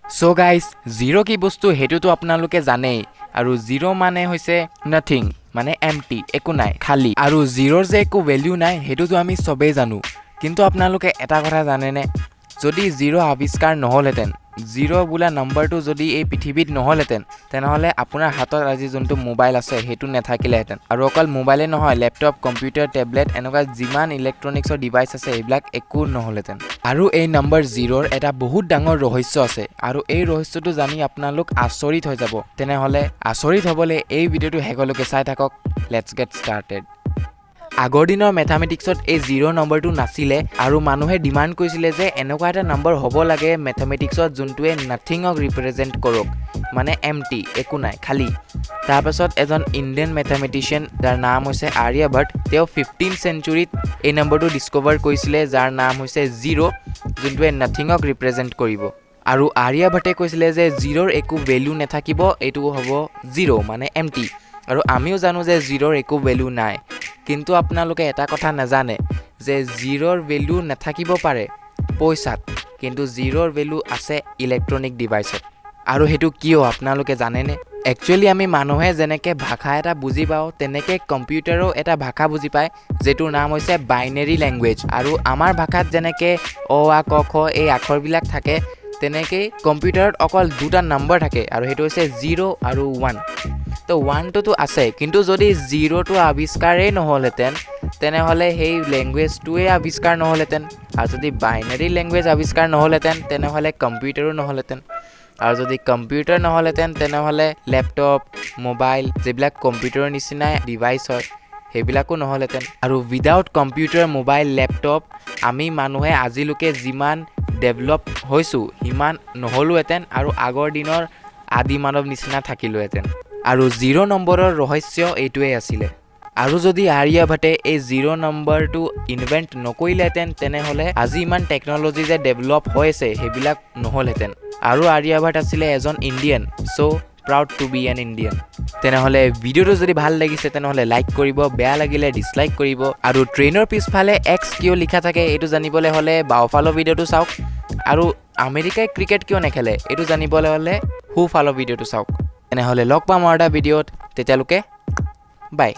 চ' guys, zero' কি বস্তু সেইটোতো আপোনালোকে জানেই। আৰু জিৰ' মানে হৈছে নাথিং, মানে এমটি, একো নাই, খালী। আৰু জিৰ'ৰ যে একো ভেলিউ নাই, সেইটোতো আমি চবেই জানো। কিন্তু আপোনালোকে এটা কথা জানেনে? যদি জিৰ' আৱিষ্কাৰ নহ'লহেঁতেন, জিৰ' বোলা নম্বৰটো যদি এই পৃথিৱীত নহ'লহেঁতেন, তেনেহ'লে আপোনাৰ হাতত আজি যোনটো মোবাইল আছে, সেইটো নাথাকিলেহেঁতেন। আৰু অকল মোবাইলে নহয়, লেপটপ, কম্পিউটাৰ, টেবলেট, এনেকুৱা যিমান ইলেক্ট্ৰনিক্সৰ ডিভাইচ আছে, এইবিলাক একো নহ'লহেঁতেন। আৰু এই নম্বৰ জিৰ'ৰ এটা বহুত ডাঙৰ ৰহস্য আছে আৰু এই ৰহস্যটো জানি আপোনালোক আচৰিত হৈ যাব। তেনেহ'লে আচৰিত হ'বলৈ এই ভিডিঅ'টো শেষলৈকে চাই থাকক। Let's get started. আগৰ দিনৰ মেথামেটিক্সত এই জিৰ' নম্বৰটো নাছিলে আৰু মানুহে ডিমাণ্ড কৰিছিলে যে এনেকুৱা এটা নম্বৰ হ'ব লাগে মেথামেটিক্সত, যোনটোৱে নাথিঙক ৰিপ্ৰেজেণ্ট কৰক, মানে এমটি, একো নাই, খালী। তাৰপাছত এজন ইণ্ডিয়ান মেথামেটিচিয়ান, যাৰ নাম হৈছে আৰ্যভট্ট, তেওঁ 15 চেঞ্চুৰীত এই নম্বৰটো ডিছকভাৰ কৰিছিলে, যাৰ নাম হৈছে জিৰ', যোনটোৱে নাথিঙক ৰিপ্ৰেজেণ্ট কৰিব। আৰু আৰ্যভট্টে কৈছিলে যে জিৰ'ৰ একো ভেলু নাথাকিব, এইটো হ'ব জিৰ', মানে এমটি। আৰু আমিও জানো যে জিৰ'ৰ একো ভেলু নাই। কিন্তু আপোনালোকে এটা কথা নাজানে যে জিৰ'ৰ ভেলু নাথাকিব পাৰে পইচাত, কিন্তু জিৰ'ৰ ভেলু আছে ইলেক্ট্ৰনিক ডিভাইচত। আৰু সেইটো কিয় আপোনালোকে জানেনে? একচুৱেলি আমি মানুহে যেনেকৈ ভাষা এটা বুজি পাওঁ, তেনেকৈ কম্পিউটাৰেও এটা ভাষা বুজি পায়, যিটোৰ নাম হৈছে বাইনেৰী লেংগুৱেজ। আৰু আমাৰ ভাষাত যেনেকৈ অ, আ, ক, খ এই আখৰবিলাক থাকে, তেনেকেই কম্পিউটাৰত অকল দুটা নম্বৰ থাকে আৰু সেইটো হৈছে জিৰ' আৰু ওৱান। তো ওৱানটোতো আছে, কিন্তু যদি জিৰ'টো আৱিষ্কাৰেই নহ'লহেঁতেন, তেনেহ'লে সেই লেংগুৱেজটোৱে আৱিষ্কাৰ নহ'লহেঁতেন। আৰু যদি বাইনেৰী লেংগুৱেজ আৱিষ্কাৰ নহ'লহেঁতেন, তেনেহ'লে কম্পিউটাৰো নহ'লহেঁতেন। আৰু যদি কম্পিউটাৰ নহ'লহেঁতেন, তেনেহ'লে লেপটপ, মোবাইল, যিবিলাক কম্পিউটাৰৰ নিচিনাই ডিভাইচ হয়, সেইবিলাকো নহ'লহেঁতেন। আৰু উইদাউট কম্পিউটাৰ, মোবাইল, লেপটপ আমি মানুহে আজিলৈকে যিমান ডেভেলপ হৈছোঁ, সিমান নহ'লোহেঁতেন আৰু আগৰ দিনৰ আদি মানৱ নিচিনা থাকিলোহেঁতেন। আৰু জিৰ' নম্বৰৰ ৰহস্য এইটোৱেই আছিলে। আৰু যদি আৰ্যভট্টে এই জিৰ' নম্বৰটো ইনভেণ্ট নকৰিলেহেঁতেন, তেনেহ'লে আজি ইমান টেকন'লজি যে ডেভেলপ হৈ আছে, সেইবিলাক নহ'লহেঁতেন। আৰু আৰ্যভট্ট আছিলে এজন Indian. So proud to be an Indian. তেনেহ'লে ভিডিঅ'টো যদি ভাল লাগিছে, তেনেহ'লে লাইক কৰিব, বেয়া লাগিলে ডিছলাইক কৰিব। আৰু ট্ৰেইনৰ পিছফালে এক্স কিয় লিখা থাকে, এইটো জানিবলৈ হ'লে বাওঁফালৰ ভিডিঅ'টো চাওক। আৰু আমেৰিকাই ক্ৰিকেট কিয় নেখেলে, এইটো জানিবলৈ হ'লে সোঁফালৰ ভিডিঅ'টো চাওক। তেনেহ'লে লগ পাম আৰু এটা ভিডিঅ'ত। তেতিয়ালৈকে বাই।